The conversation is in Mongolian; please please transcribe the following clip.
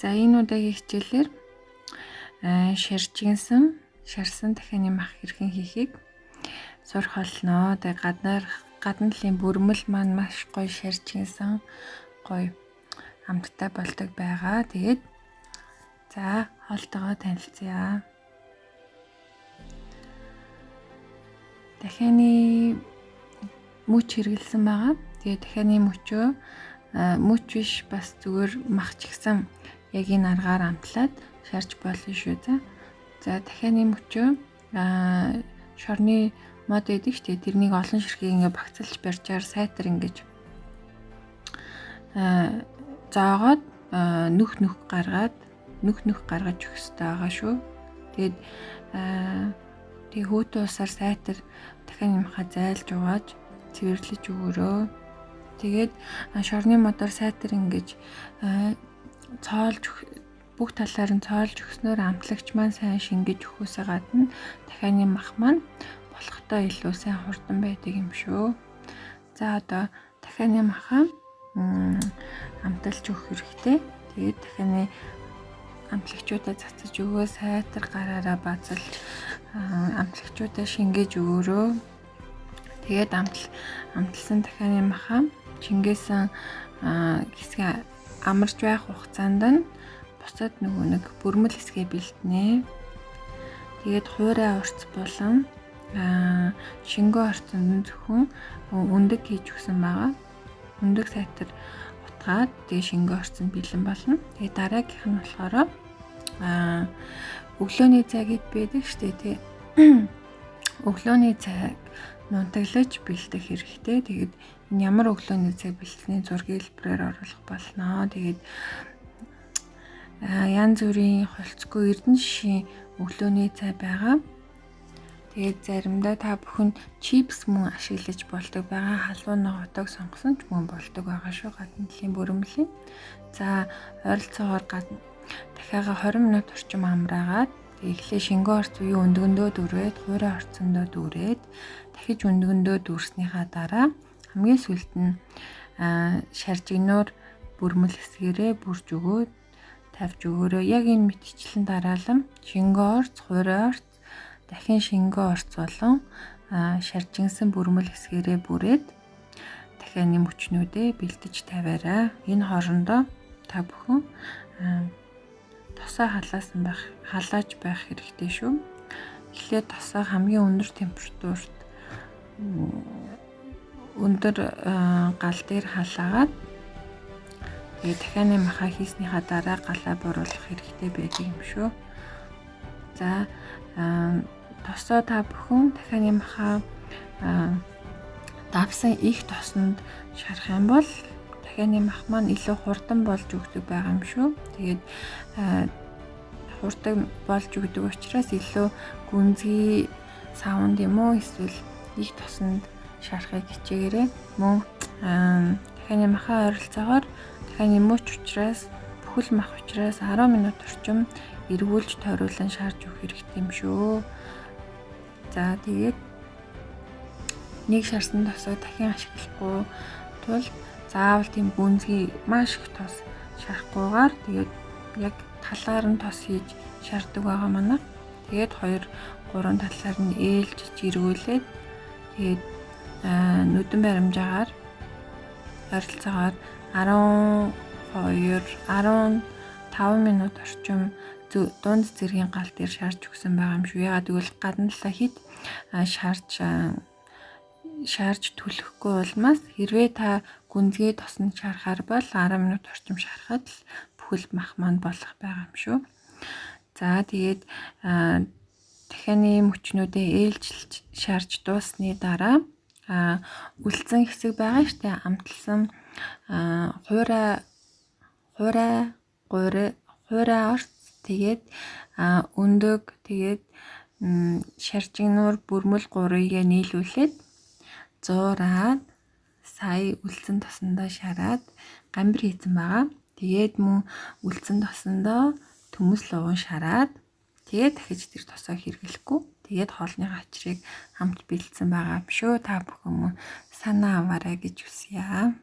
За, энэ удаагийн хичээлээр шаржигнасан, шарсан дахианы мах хэрхэн хийхийг сурах болно. Тэгээ гадна талын бүрмэл маань маш гоё шаржигнасан, гоё амттай болдог байгаа. Тэгээд за хоолтойгоо танилцъя. Дахианы мөч хэрэглэсэн байгаа. Тэгээ дахианы мөчөө мөч биш, бас зүгээр мах ч гэсэн яг энэ аргаар амтлаад шарж болно шүү. За, дахианы мөчөө шорны мод байдаг шүү дээ. Тэрнийг олон ширхгийг ингээ багцалж барьжаар сайтар ингэж зоогоод нүх нүх гаргаад нүх нүх гаргаж өгөх хэрэгтэй байгаа шүү. Тэгээд тэг хүүтэн усаар сайтар дахианы махаа зайлж угааж цэвэрлэж өгөөрөө. Тэгээд шорны модоор сайтар ингэж цоолж бүх талаар нь цоолж өгснөөр амтлагч маань сайн шингэж өгөхөөсөө гадна дахианы мах маань болохтой илүү сайн хурдан байдаг юм шүү. За, одоо дахианы махаа амталж өгөх хэрэгтэй. Тэгээд дахианы амтлагчудаа цацаж өгөө, сайтар гараараа базалж амтлагчудаа шингээж өгөөрөө. Тэгээд амталсан дахианы махаа шингээсэн хэсгээ амарч байх хугацаанд нь бусад нөгөө нэг бүрмэл хэсгээ бэлтнэ. Тэгээд хуурай орц болон шингэн орцонд зөвхөн өндөг хийж өгсөн байгаа. Өндөг сайтар утгаад тэгээ шингэн орцонд бэлэн болно. Тэгээ дараагийнх нь болохоор өглөөний цай гэд байдаг штэ, тий. Өглөөний цайг нунтаглаж бэлдэх хэрэгтэй. Тэгээд энэ ямар өглөөний цай бэлтсэний зургийг хэлбэрээр оруулах болно. Тэгээд янз бүрийн холцгүй эрдэнэ шишийн өглөөний цай байгаа. Тэгээд заримдаа та бүхэн чипс мөн ашиглаж болдог байгаа. Халуун ногоотойг сонгосон ч мөн болдог байгаа шүү. Гадна талын бүрмөлийн. За, ойролцоогоор дахиагаа 20 минут орчим амраагаад эхлээ шингэн орц үеийн өндгөндөө дүрээд, хуурай орцондоо дүрээд, дахиж өндгөндөө дүрснийхаа дараа хамгийн сүүлд нь шаржигнуур бүрмэл хэсгээрээ бүрж өгөөд тавьж өгөөрэй. Яг энэ мэтчлэн дараалан шингэн орц, хуурай орц, дахин шингэн орц болон шаржигнасан бүрмэл хэсгээрээ бүрээд дахианы мөчнүүдээ бэлдэж тавиарай. Энэ хоорондоо та бүхэн тосоо халаасан байх, халааж байх хэрэгтэй шүү. Эхлээд тосоо хамгийн өндөр температурт өндөр гал дээр халаагаад тэгээ дахианы махаа хийснийхаа дараа галаа буруулах хэрэгтэй байдаг юм шүү. За, тосоо та бүхэн дахианы махаа давсан их тосонд шарах юм бол дахианы мах маань илүү хурдан болж өгдөг байгаа юм шүү. Тэгээд хурдан болж өгдөг учраас илүү гүнзгий савнд юм уу эсвэл их тосонд шарахыг хичээгээрэй. Мөн дахианы махаа ойролцоогоор дахианы мөч учраас, бүхэл мах учраас 10 минут орчим эргүүлж тойруулан шарж өгөх хэрэгтэй юм шүү. За, тэгээд нэг шарсан тосоо дахин ашиглахгүй тул заавал тийм гүнзгий маш их тос шарахгүйгээр тэгээд яг талаар нь тос хийж шардаг байгаа манай. Тэгээд 2 3 талаар нь ээлжиж эргүүлээд тэгээд нүдэн баримжаагаар ойролцоогоор 12 15 минут орчим дунд зэргийн гал дээр шарж өгсөн байгаа юм шүү. Яагаад гэвэл гадна талаа хит шаарж түлхэхгүй улмаас хэрвээ та гүнзгий тосонд шарахаар бол 10 минут орчим шарахад л бүхэл мах маань болох байгаа юм шүү. За, тэгээд дахианы мөчнүүдээ ээлжилж шарж дууссаны дараа үлдсэн хэсэг байгаа штэ, амталсан хуурай хуурай хуурай орц, тэгээд өндөг, тэгээд шаржигнуур бүрмэл гурыг нийлүүлээд зуураад сая үлдсэн тосондоо шараад гамбир хийсэн байгаа. Тэгээд мөн үлдсэн тосондоо төмөс лугуун шараад тэгээд дахиж тэр тосоо хэрэглэхгүй. Тэгээд хоолны ачрыг хамт бэлдсэн байгаа юм шүү. Та бүхэн мөн санаа аваарай гэж хүсье.